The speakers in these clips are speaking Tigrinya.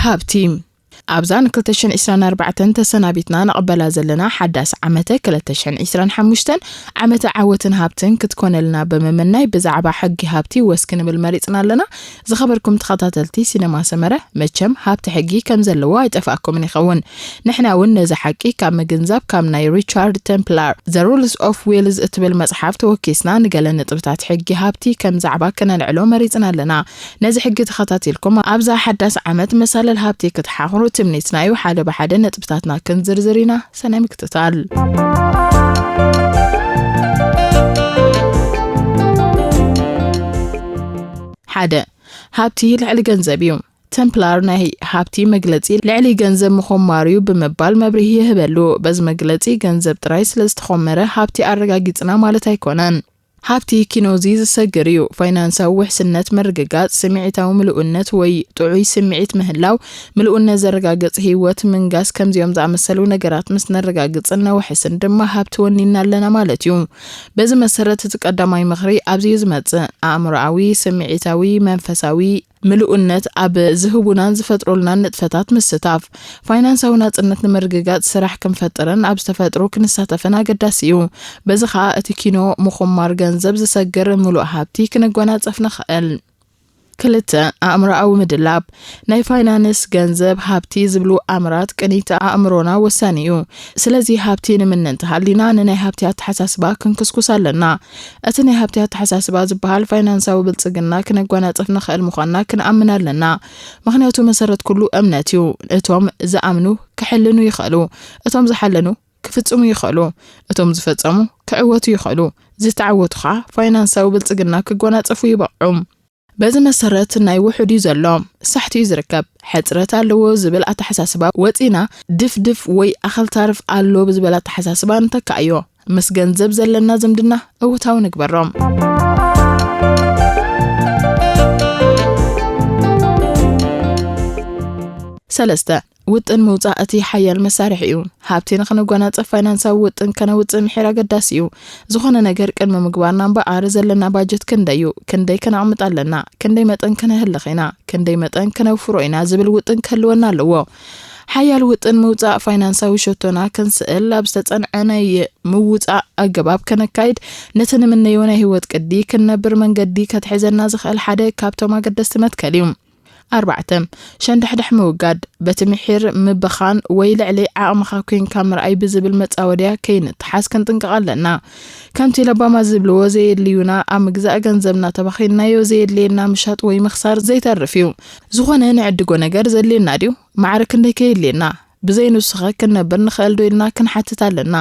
ሃብቲ ኣብዛ ን ክልተ ሽሕን ዕስራን ኣርባዕተን ተሰናቢትና ንቕበላ ዘለና ሓዳስ ዓመተ ክልተ ሽሕን ዕስራን ሓሙሽተን ዓመተ ዓወትን ሃብትን ክትኮነልና ብምምናይ፣ ብዛዕባ ሕጊ ሃብቲ ወስ ክንብል መሪጽና ኣለና። ዝኸበርኩም ተኸታተልቲ ሲነማ ሰመረ፣ መቸም ሃብቲ ሕጊ ከም ዘለዎ ኣይጠፍኣኩምን ይኸውን። ንሕና እውን ነዚ ሓቂ ካብ ምግንዛብ፣ ካብ ናይ ሪቻርድ ቴምፕላር The Rules of Wills እትብል መጽሓፍ ተወኪስና፣ ንገለ ነጥብታት ሕጊ ሃብቲ ከም ዛዕባ ከነልዕሎ መሪጽና ኣለና። ነዚ ሕጊ ተኸታቲልኩም ኣብዛ ሓዳስ ዓመት መሳለል ሃብቲ ክትሓኽሩ ትምኒትና እዩ። ሓደ ብሓደ ነጥብታትና ክንዝርዝር ኢና። ሰናይ ምክትታል። ሓደ፣ ሃብቲ ልዕሊ ገንዘብ እዩ። ተምፕላር ናይ ሃብቲ መግለጺ ልዕሊ ገንዘብ ምኹማር እዩ ብምባል መብርሂ ይህበሉ። በዚ መግለጺ ገንዘብ ጥራይ ስለ ዝተኾመረ ሃብቲ ኣረጋጊጽና ማለት ኣይኮነን። ሃብቲ ኪኖዚ ዝሰግር እዩ። ፋይናንሳዊ ውሕስነት ምርግጋጽ፣ ስምዒታዊ ምሉእነት ወይ ጥዑይ ስምዒት ምህላው፣ ምሉእነት ዘረጋግጽ ህይወት ምንጋስ፣ ከምዚኦም ዝኣመሰሉ ነገራት ምስ ነረጋግጽን ነውሕስን ድማ ሃብቲ ወኒና ኣለና ማለት እዩ። በዚ መሰረት እቲ ቀዳማይ ምኽሪ ኣብዚ እዩ ዝመጽእ። ኣእምሮኣዊ፣ ስምዒታዊ፣ መንፈሳዊ ምሉእነት ኣብ ዝህቡናን ዝፈጥሩልናን ንጥፈታት ምስታፍ። ፋይናንሳዊ ናጽነት ንምርግጋጽ ስራሕ ክንፈጥርን ኣብ ዝተፈጥሩ ክንሳተፍን ኣገዳሲ እዩ። በዚ ኸኣ እቲ ኪኖ ምኹማር ገንዘብ ዝሰግር ምሉእ ሃብቲ ክንጎናጸፍ ንኽእል። ክልተ፣ ኣእምሮኣዊ ምድላብ። ናይ ፋይናንስ፣ ገንዘብ፣ ሃብቲ ዝብሉ ኣምራት ቅኒት ኣእምሮና ወሳኒ እዩ። ስለዚ ሃብቲ ንምነ እንተሃሊና ንናይ ሃብቲ ኣተሓሳስባ ክንክስኩስ ኣለና። እቲ ናይ ሃብቲ ኣተሓሳስባ ዝበሃል ፋይናንሳዊ ብልጽግና ክነጓናጽፍ ንኽእል ምዃንና ክንኣምን ኣለና። ምኽንያቱ መሰረት ኩሉ እምነት እዩ። እቶም ዝኣምኑ ክሕልኑ ይኽእሉ። እቶም ዝሓለኑ ክፍጽሙ ይኽእሉ። እቶም ዝፈጸሙ ክዕወቱ ይኽእሉ። ዝተዓወቱ ኸኣ ፋይናንሳዊ ብልጽግና ክጎናጸፉ ይበቕዑ። በዚ መሰረት ናይ ውሑድ እዩ ዘሎ፣ ሳሕቲ እዩ ዝርከብ። ሕጽረት ኣለዎ ዝብል ኣተሓሳስባ ወጺና፣ ድፍድፍ ወይ ኣኸልታርፍ ኣሎ ብዝበል ኣተሓሳስባ ንተካእዮ። ምስ ገንዘብ ዘለና ዝምድና እውታዊ ንግበሮ። ሰለስተ፣ ውጥን ምውጻእ እቲ ሓያል መሳርሒ እዩ። ሃብቲ ንኽንጎናጸፍ ፋይናንሳዊ ውጥን ከነውጽእ ምሒር ኣገዳሲ እዩ። ዝኾነ ነገር ቅድሚ ምግባርና እምበኣር ዘለና ባጀት ክንደይ እዩ? ክንደይ ከነቕምጥ ኣለና? ክንደይ መጠን ከነህልኽ ኢና? ክንደይ መጠን ከነውፍሮ ኢና? ዝብል ውጥን ክህልወና ኣለዎ። ሓያል ውጥን ምውጻእ ፋይናንሳዊ ሸቶና ክንስእል ኣብ ዝተጸንዐ ናይ ምውጻእ ኣገባብ ከነካይድ፣ ነቲ ንምነዮ ናይ ህይወት ቅዲ ክንነብር መንገዲ ከትሕዘና ዝኽእል ሓደ ካብቶም ኣገደስቲ መትከል እዩ። ኣርባዕተ፣ ሸንዳሕዳሕ ምውጋድ፣ በቲ ምሒር ምብኻን ወይ ልዕሊ ዓቕምኻ ኮይንካ ምርኣይ ብዝብል መጻወድያ ከይንተሓዝ ክንጥንቀቕ ኣለና። ከምቲ ለባማት ዝብልዎ፣ ዘየድልዩና ኣብ ምግዛእ ገንዘብና ተባኺንናዮ፣ ዘየድልየና ምሻጥ ወይ ምኽሳር ዘይተርፍ እዩ። ዝኾነ ንዕድጎ ነገር ዘድልየና ድዩ? ማዕረ ክንደይ ከየድልየና? ብዘይ ንሱኸ ክንነብር ንኽእል ዶ ኢልና ክንሓትት ኣለና።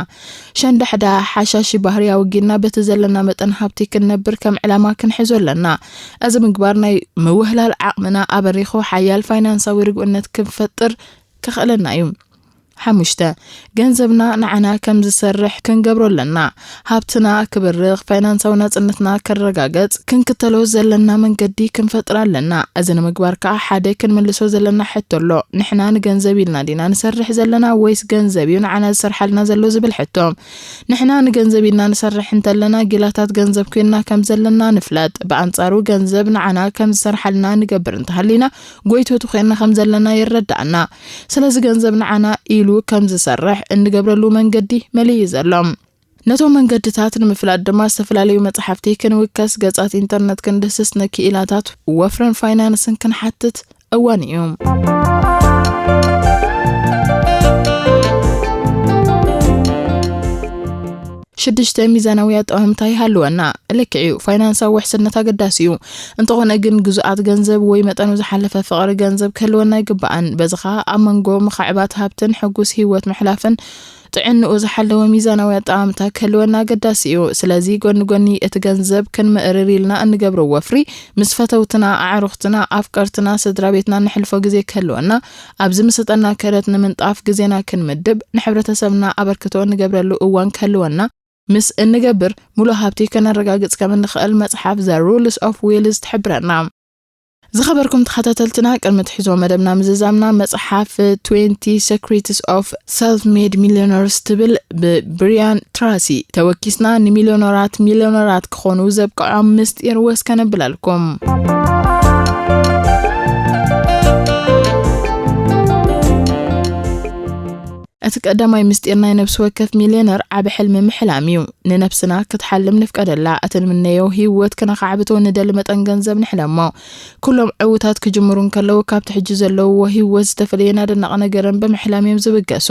ሸንዳሕዳ ሓሻሺ ባህሪ ኣወጊድና በቲ ዘለና መጠን ሃብቲ ክንነብር ከም ዕላማ ክንሕዞ ኣለና። እዚ ምግባር ናይ ምውህላል ዓቕምና ኣበሪኹ ሓያል ፋይናንሳዊ ርግእነት ክንፈጥር ከኽእለና እዩ። ሓሙሽተ፣ ገንዘብና ንዓና ከም ዝሰርሕ ክንገብሮ ኣለና። ሃብትና ክብርኽ፣ ፋይናንሳዊ ናጽነትና ክረጋገጽ ክንክተሎ ዘለና መንገዲ ክንፈጥር ኣለና። እዚ ንምግባር ከኣ ሓደ ክንምልሶ ዘለና ሕቶ ኣሎ። ንሕና ንገንዘብ ኢልና ዲና ንሰርሕ ዘለና ወይስ ገንዘብ እዩ ንዓና ዝሰርሓልና ዘሎ ዝብል ሕቶ። ንሕና ንገንዘብ ኢልና ንሰርሕ እንተለና ጊላታት ገንዘብ ኮይንና ከም ዘለና ንፍለጥ። ብኣንጻሩ ገንዘብ ንዓና ከም ዝሰርሓልና ንገብር እንተሃሊና ጎይቶቱ ኮይንና ከም ዘለና ይረዳእና። ስለዚ ገንዘብ ንዓና ኢሉ ከም ዝሰርሕ እንገብረሉ መንገዲ መሊኡ ዘሎ። ነቶም መንገድታት ንምፍላጥ ድማ ዝተፈላለዩ መጽሓፍቲ ክንውከስ፣ ገጻት ኢንተርነት ክንድህስስ፣ ንክኢላታት ወፍርን ፋይናንስን ክንሓትት እዋን እዩ። ሽዱሽተ፣ ሚዛናዊ ኣጠማምታ ይሃልወና። ልክዕ እዩ፣ ፋይናንሳዊ ውሕስነት ኣገዳሲ እዩ። እንተኾነ ግን ግዙኣት ገንዘብ ወይ መጠኑ ዝሓለፈ ፍቕሪ ገንዘብ ክህልወና ኣይግባእን። በዚ ኸኣ ኣብ መንጎ ምኽዕባት ሃብትን ሕጉስ ህይወት ምሕላፍን ጥዕንኡ ዝሓለወ ሚዛናዊ ኣጠማምታ ክህልወና ኣገዳሲ እዩ። ስለዚ ጎኒ ጎኒ እቲ ገንዘብ ክንምእርር ኢልና እንገብሮ ወፍሪ፣ ምስ ፈተውትና፣ ኣዕሩኽትና፣ ኣፍቀርትና፣ ስድራ ቤትና እነሕልፎ ግዜ ክህልወና፣ ኣብዚ ምስጠና ክእለት ንምንጣፍ ግዜና ክንምድብ፣ ንሕብረተሰብና ኣበርክቶ እንገብረሉ እዋን ክህልወና ምስ እንገብር፣ ሙሉእ ሃብቲ ከነረጋግጽ ከም እንኽእል መጽሓፍ The Rules of Wills ትሕብረና። ዝኸበርኩም ተኸታተልትና፣ ቅድሚ ትሕዞ መደብና ምዝዛምና፣ መጽሓፍ Twenty Secrets of Self-Made Millionaires ትብል ብብሪያን ትራሲ ተወኪስና፣ ንሚልዮነራት ሚልዮነራት ክኾኑ ዘብቅዖም ምስጢር ወስ ከነብለልኩም። እቲ ቀዳማይ ምስጢር ናይ ነፍሲ ወከፍ ሚልዮነር ዓቢ ሕልሚ ምሕላም እዩ። ንነብስና ክትሓልም ንፍቀደላ። እቲ ንምነዮ ህይወት ክነኻዕብቶ ንደሊ መጠን ገንዘብ ንሕለሞ። ኩሎም ዕዉታት ክጅምሩ እንከለዉ ካብቲ ሕጂ ዘለውዎ ህይወት ዝተፈለየን ኣደናቂ ነገርን ብምሕላም እዮም ዝብገሱ።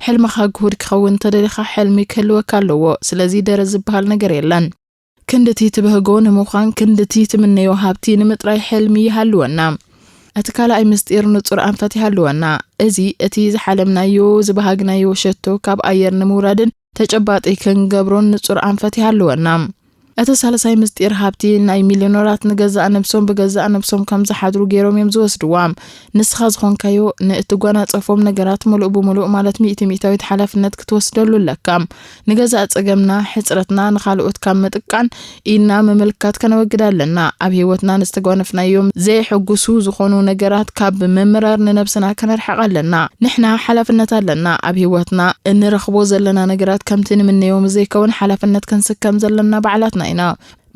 ሕልምኻ ግሁድ ክኸውን እንተደሊኻ ሕልሚ ክህልወካ ኣለዎ። ስለዚ ደረት ዝበሃል ነገር የለን። ክንድቲ ትብህጎ ንምዃን ክንድቲ ትምነዮ ሃብቲ ንምጥራይ ሕልሚ ይሃልወና። እቲ ካልኣይ ምስጢር ንጹር ኣንፈት ይሃልወና። እዚ እቲ ዝሓለምናዮ ዝባሃግናዮ ሸቶ ካብ ኣየር ንምውራድን ተጨባጢ ክንገብሮን ንጹር ኣንፈት ይሃልወና። እቲ ሳልሳይ ምስጢር ሃብቲ ናይ ሚልዮነራት ንገዛእ ነብሶም ብገዛእ ነብሶም ከም ዝሓድሩ ገይሮም እዮም ዝወስድዋ። ንስኻ ዝኾንካዮ ንእትጓናጸፎም ነገራት ምሉእ ብምሉእ ማለት ሚእቲ ሚእታዊት ሓላፍነት ክትወስደሉ ኣለካ። ንገዛእ ጸገምና፣ ሕጽረትና ንኻልኦት ካብ ምጥቃን ኢድና ምምልካት ከነወግድ ኣለና። ኣብ ህይወትና ንዝተጓነፍናዮም ዘየሐጉሱ ዝኾኑ ነገራት ካብ ምምራር ንነብስና ከነርሕቕ ኣለና። ንሕና ሓላፍነት ኣለና። ኣብ ህይወትና እንረኽቦ ዘለና ነገራት ከምቲ ንምነዮ ምስ ዘይከውን ሓላፍነት ክንስከም ዘለና ባዕላትና ኢና።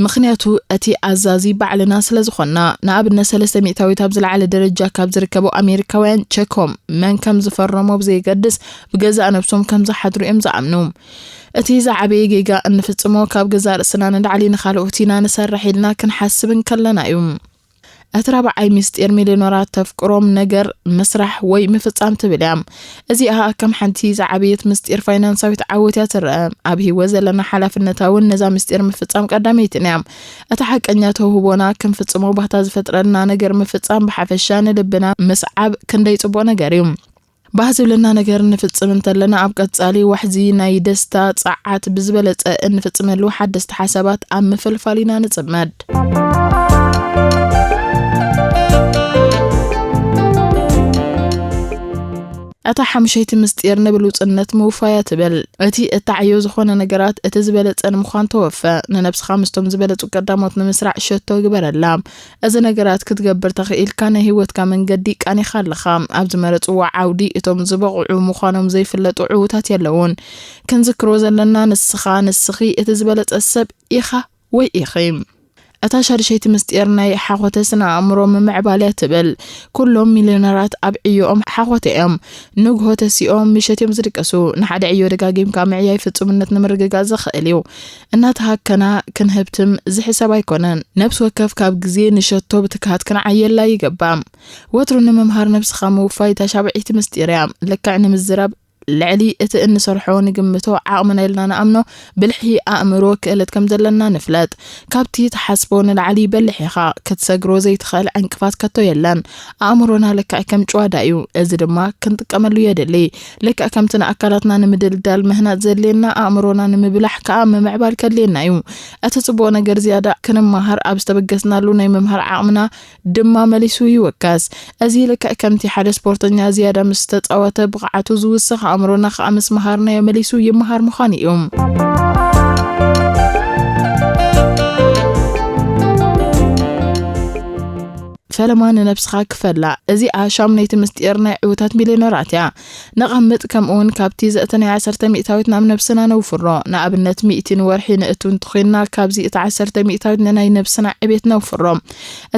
ምኽንያቱ እቲ ኣዛዚ ባዕልና ስለ ዝኾንና። ንኣብነት ሰለስተ ሚእታዊት ኣብ ዝለዓለ ደረጃ ካብ ዝርከቡ ኣሜሪካውያን ቸኮም መን ከም ዝፈረሞ ብዘየገድስ ብገዛእ ነብሶም ከም ዝሓድሩ እዮም ዝኣምኑ። እቲ ዝዓበየ ጌጋ እንፍጽሞ ካብ ገዛእ ርእስና ንላዕሊ ንኻልኦት ኢና ንሰርሕ ኢልና ክንሓስብ እንከለና እዩ። እቲ ራብዓይ ምስጢር ሚልዮነራት ተፍቅሮም ነገር ምስራሕ ወይ ምፍጻም ትብል እያ። እዚኣ ከም ሓንቲ ዝዓበየት ምስጢር ፋይናንሳዊት ዓወት እያ ትረአ። ኣብ ህይወት ዘለና ሓላፍነታ እውን ነዛ ምስጢር ምፍጻም ቀዳመይትን እያ። እቲ ሓቀኛ ተውህቦና ክንፍጽሞ ባህታ ዝፈጥረልና ነገር ምፍጻም ብሓፈሻ ንልብና ምስዓብ ክንደይ ጽቡቕ ነገር እዩ። ባህ ዝብለና ነገር እንፍጽም እንተለና ኣብ ቀጻሊ ዋሕዚ ናይ ደስታ ጸዓት ብዝበለጸ እንፍጽመሉ ሓደስቲ ሓሳባት ኣብ ምፍልፋል ኢና ንጽመድ። እታ ሓሙሸይቲ ምስጢር ንብሉጽነት ምውፋያ ትብል። እቲ እተዓዮ ዝኾነ ነገራት እቲ ዝበለጸ ንምዃን ተወፈ። ንነብስኻ ምስቶም ዝበለጹ ቀዳሞት ንምስራዕ ሸቶ ግበረላ። እዚ ነገራት ክትገብር ተኽኢልካ ናይ ህይወትካ መንገዲ ቃኒኻ ኣለኻ። ኣብ ዝመረጽዎ ዓውዲ እቶም ዝበቕዑ ምዃኖም ዘይፍለጡ ዕዉታት የለውን። ክንዝክሮ ዘለና ንስኻ ንስኺ እቲ ዝበለጸ ሰብ ኢኻ ወይ ኢኺ። እታ ሻድሸይቲ ምስጢር ናይ ሓኾተ ስነ ኣእምሮ ምምዕባል እያ ትብል። ኩሎም ሚልዮነራት ኣብ ዕዮኦም ሓኾተ እዮም። ንግሆ ተሲኦም ምሸት እዮም ዝድቅሱ። ንሓደ ዕዮ ደጋጊምካ ምዕያይ ፍጹምነት ንምርግጋጽ ዘኽእል እዩ። እናተሃከና ክንህብትም ዝሕሰብ ኣይኮነን። ነብሲ ወከፍ ካብ ግዜ ንሸቶ ብትግሃት ክንዓየላ ይግባእ። ወትሩ ንምምሃር ነብስኻ ምውፋይ እታ ሻብዐይቲ ምስጢር እያ። ልክዕ ንምዝራብ ልዕሊ እቲ እንሰርሖ ንግምቶ ዓቕምና ኢልና ንኣምኖ ብልሒ ኣእምሮ ክእለት ከም ዘለና ንፍለጥ። ካብቲ ትሓስቦ ንላዕሊ በልሕ ኢኻ። ክትሰግሮ ዘይትኽእል ዕንቅፋት ከቶ የለን። ኣእምሮና ልክዕ ከም ጭዋዳ እዩ። እዚ ድማ ክንጥቀመሉ የድሊ። ልክዕ ከምቲ ንኣካላትና ንምድልዳል ምህናጽ ዘድልየና ኣእምሮና ንምብላሕ ከኣ ምምዕባል ከድልየና እዩ። እቲ ጽቡቕ ነገር ዝያዳ ክንመሃር ኣብ ዝተበገስናሉ ናይ ምምሃር ዓቕምና ድማ መሊሱ ይወቀስ። እዚ ልክዕ ከምቲ ሓደ ስፖርተኛ ዝያዳ ምስ ተጻወተ ብቕዓቱ ዝውስኽ ኣእምሮና ከኣ ምስ መሃርናዮ መሊሱ ይመሃር ምዃኑ እዩ። ፈለማ ንነብስኻ ክፈላ። እዚኣ ሻሙነይቲ ምስጢር ናይ ዕዉታት ሚልዮነራት እያ። ነቐምጥ፣ ከምኡውን ካብቲ ዘእተናዮ ዓሰርተ ሚእታዊት ናብ ነብስና ነውፍሮ። ንኣብነት፣ ሚእቲ ንወርሒ ንእቱ እንተኾይንና፣ ካብዚ እቲ ዓሰርተ ሚእታዊት ንናይ ነብስና ዕቤት ነውፍሮ።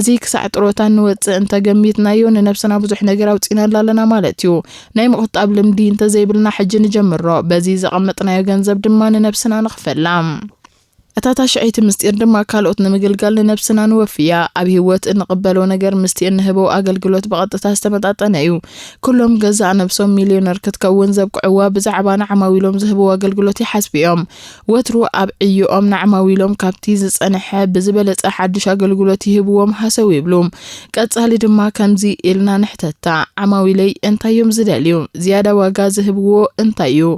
እዚ ክሳዕ ጥሮታ ንወጽእ እንተገሚትናዮ፣ ንነብስና ብዙሕ ነገር ኣውጺናላ ኣለና ማለት እዩ። ናይ ምቑጣብ ልምዲ እንተዘይብልና፣ ሕጂ ንጀምሮ። በዚ ዘቐመጥናዮ ገንዘብ ድማ ንነብስና ንኽፈላ። እታ ታሽዐይቲ ምስጢር ድማ ካልኦት ንምግልጋል ንነብስና ንወፍያ። ኣብ ህይወት እንቕበሎ ነገር ምስቲ እንህቦ ኣገልግሎት ብቐጥታ ዝተመጣጠነ እዩ። ኩሎም ገዛእ ነብሶም ሚልዮነር ክትከውን ዘብቅዕዋ ብዛዕባ ንዓማዊሎም ዝህብዎ ኣገልግሎት ይሓስቡ እዮም። ወትሩ ኣብ ዕዮኦም ንዓማዊሎም ካብቲ ዝጸንሐ ብዝበለጸ ሓድሽ ኣገልግሎት ይህብዎም ሃሰው ይብሉ። ቀጻሊ ድማ ከምዚ ኢልና ንሕተታ፣ ዓማዊለይ እንታይ እዮም ዝደልዩ? ዝያዳ ዋጋ ዝህብዎ እንታይ እዩ?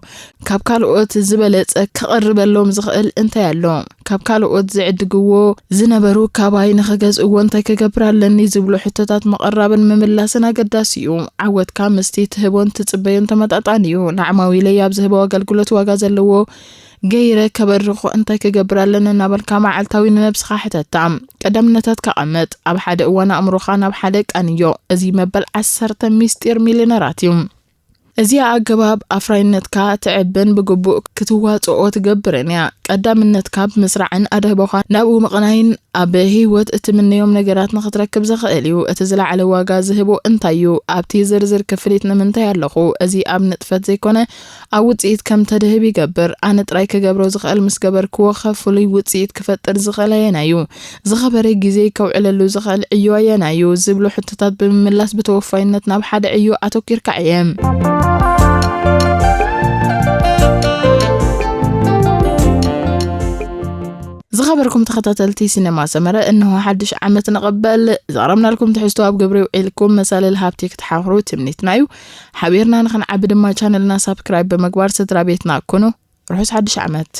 ካብ ካልኦት ዝበለጸ ክቐርበሎም ዝኽእል እንታይ ኣሎ? ካብ ካልኦት ዝዕድግዎ ዝነበሩ ካባይ ንኽገዝእዎ እንታይ ክገብር ኣለኒ ዝብሉ ሕቶታት ምቕራብን ምምላስን ኣገዳሲ እዩ። ዓወትካ ምስቲ ትህቦን ትጽበዮን ተመጣጣኒ እዩ። ንዓማዊለይ ኣብ ዝህቦ ኣገልግሎት ዋጋ ዘለዎ ገይረ ከበርኾ እንታይ ክገብር ኣለኒ እናበልካ መዓልታዊ ንነብስኻ ሕተታ። ቀዳምነታት ከቐምጥ። ኣብ ሓደ እዋን ኣእምሮኻ ናብ ሓደ ቃንዮ። እዚ መበል ዓሰርተ ሚስጢር ሚልዮነራት እዩ። እዚኣ ኣገባብ ኣፍራይነትካ ትዕብን ብግቡእ ክትዋጽኦ ትገብርን እያ። ቀዳምነትካ ብምስራዕን ኣደህቦኻ ናብኡ ምቕናይን ኣብ ህይወት እትምነዮም ነገራት ንኽትረክብ ዘኽእል እዩ። እቲ ዝለዓለ ዋጋ ዝህቦ እንታይ እዩ? ኣብቲ ዝርዝር ክፍሊት ንምንታይ ኣለኹ? እዚ ኣብ ንጥፈት ዘይኮነ ኣብ ውጽኢት ከም ተድህብ ይገብር። ኣነ ጥራይ ክገብሮ ዝኽእል ምስ ገበርክዎ ከ ፍሉይ ውጽኢት ክፈጥር ዝኽእል ኣየናይ እዩ? ዝኸበረ ግዜ ከውዕለሉ ዝኽእል ዕዮ ኣየናይ እዩ? ዝብሉ ሕቶታት ብምምላስ ብተወፋይነት ናብ ሓደ ዕዮ ኣተኪርካ ዕየ። ዝኸበርኩም ተኸታተልቲ ሲነማ ሰመረ፣ እንሆ ሓድሽ ዓመት ንቐበል። ዘቕረብናልኩም ትሕዝቶ ኣብ ግብሪ ውዒልኩም መሳልል ሃብቲ ክትሓኽሩ ትምኒትና እዩ። ሓቢርና ንኽንዓቢ ድማ ቻነልና ሳብስክራይብ ብምግባር ስድራ ቤትና ኩኑ። ርሑስ ሓድሽ ዓመት።